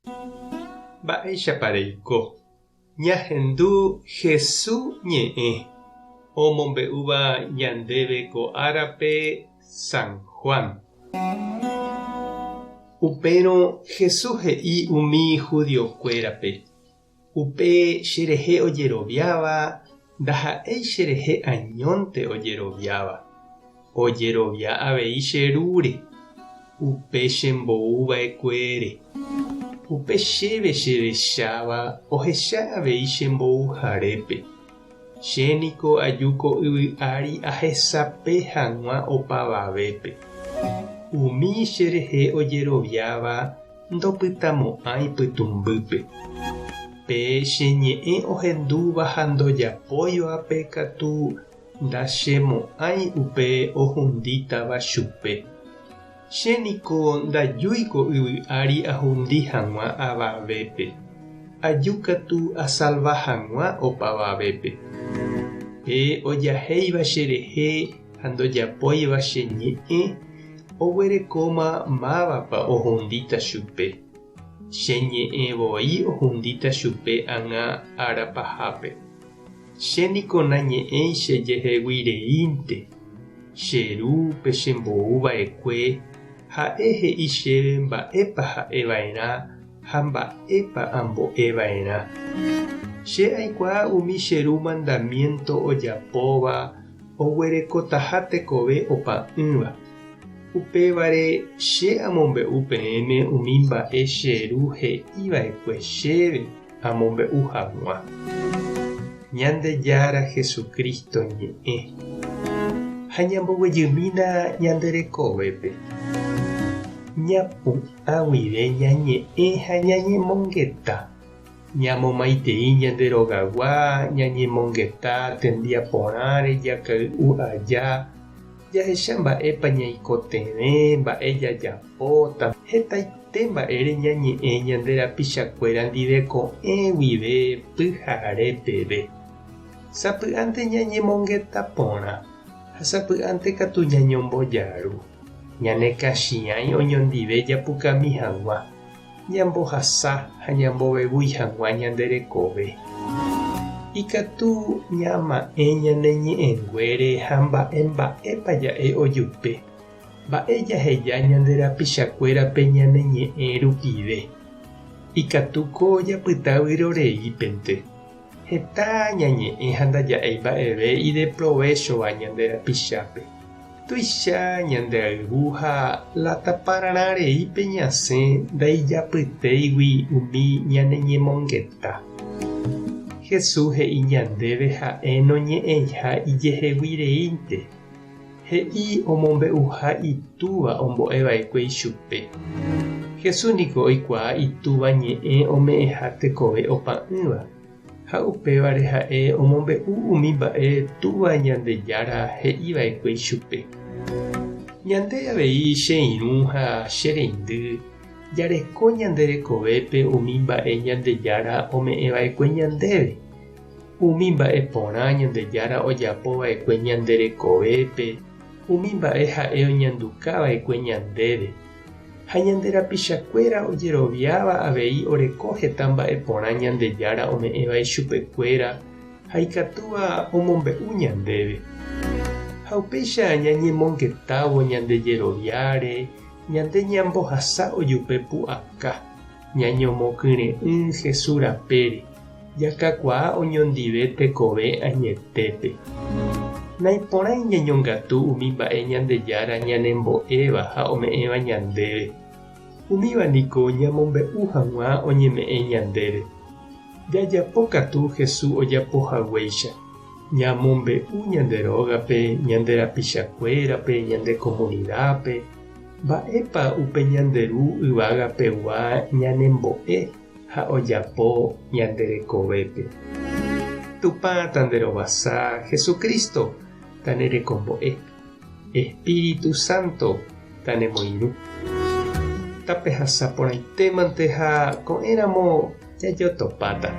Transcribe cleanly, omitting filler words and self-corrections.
Mba'éichapa reiko? Ñahendu Hesu ñe'ẽ omombe'úva ñandéve ko árape San Juan. Upérõ Hesu he'i umi judiokuérape, Upe cherehe ojeroviáva ndaha'éi cherehe añónte ojeroviáva, ojerovia avei che Rúre, upe chembou va'ekuére. Upe chéve cherecháva ohecha avei chembouharépe. Che niko aju ko yvy ári ahesape hag̃ua opavavépe. Umi cherehe ojeroviáva ndopytamo'ãi pytũmbýpe. Pe che ñe'ẽ ohendúva ha ndojapóivape katu ndachemo'ãi upe ohundítava chupe. Che niko ndajúi ko yvy ári ahundi hag̃ua avavépe, aju katu asalva hag̃ua opavavépe. Pe ojahéiva cherehe ha ndojapóiva che ñe'ẽ, Oguerekóma mávapa ohundíta chupe. Che ñe'ẽ voi ohundíta chupe ág̃a ára pahápe. Che niko nañe'ẽi che jehegui reínte. Che Ru pe chembou va'ekue, ha'e he'i chéve mba'épa ha'e va'erã ha mba'épa ambo'e va'erã. Che aikuaa umi che Ru mandamiénto ojapóva oguerekotaha tekove opa'ỹva. Upévare che amombe'u peẽme umi mba'e che Ru he'i va'ekue chéve amombe'u hag̃ua. Ñandejára Jesucristo ñe'ẽ. Ha ñamboguejymína ñande rekovépe. Ñapu'ã guive ñañe'ẽ ha ñañemongeta. Ñamomaitei ñande rogagua, ñañemongeta tembiaporãre jakay'u aja, jahecha mba'épa ñaikotevẽ, mba'e jajapóta, hetaite mba'ére ñañe'ẽ ñande rapichakuéra ndive ko'ẽ guive pyhare peve. Sapy'ánte ñañemongeta porã ha sapy'ánte katu ñañombojaru, ñanekachiãi oñondive japukami hag̃ua. ñambohasa ha ñambovevúi hag̃ua ñande rekove. Ikatu ñama'ẽ ñane ñe'ẽnguére ha mba'e mba'épa ja'e ojupe, mba'e jaheja ñande rapichakuérape ñane ñe'ẽ rupive. Ikatúko japyta vyroreípente. Heta ñañe'ẽ ha ndaja'éi mba'eve ideprovéchova ñande rapichápe. Tuicha ñande ayvu ha la tapararã reípe ñasẽ ndaijapytéigui umi ñane ñemongeta. Jesús he'i ñandéve ha'e noñe'ẽiha ijehegui reínte. He'i omombe'uha Itúva ombo'e va'ekue ichupe. Jesús niko oikuaa Itúva ñe'ẽ ome'ẽha tekove opa'ỹva. Ha upévare ha'e omombe'u umi mba'e Túva Ñandejára he'i va'ekue ichupe. Ñande avei che irũ ha che reindy, jareko ñande rekovépe umi mba'e Ñandejára ome'ẽ va'ekue ñandéve. Umi mba'e porã Ñandejára ojapo va'ekue ñande rekovépe, umi mba'e ha'e oñanduka va'ekue ñandéve. Ha ñande rapichakuéra ojeroviáva avei oreko heta mba'e porã Ñandejára ome'ẽva ichupekuéra ha ikatúva omombe'u ñandéve. Ha upéicha ñañemongetávo ñande jeroviáre, ñande ñambohasa ojupe pu'aka, ñañomokyre'ỹ Jesús rapére, jakakuaa oñondive tekove añetépe. Naiporãi ñañongatu umi mba'e Ñandejára ñanembo'éva ha ome'ẽva ñandéve. Umíva niko ñamombe'u hag̃ua oñeme'ẽ ñandéve. Jajapo katu Jesús ojapo haguéicha, ñamombe'u ñande rógape, ñande rapichakuérape, ñande komunidápe, mba'épa upe ñande Ru yvagapegua ñanembo'e ha ojapo ñande rekovépe. Tupã tanderovasa, Jesucristo tanerekombo'e, Espíritu Santo tanemoirũ. Tapehasa porãitémante ha ko'ẽramo jajotopáta.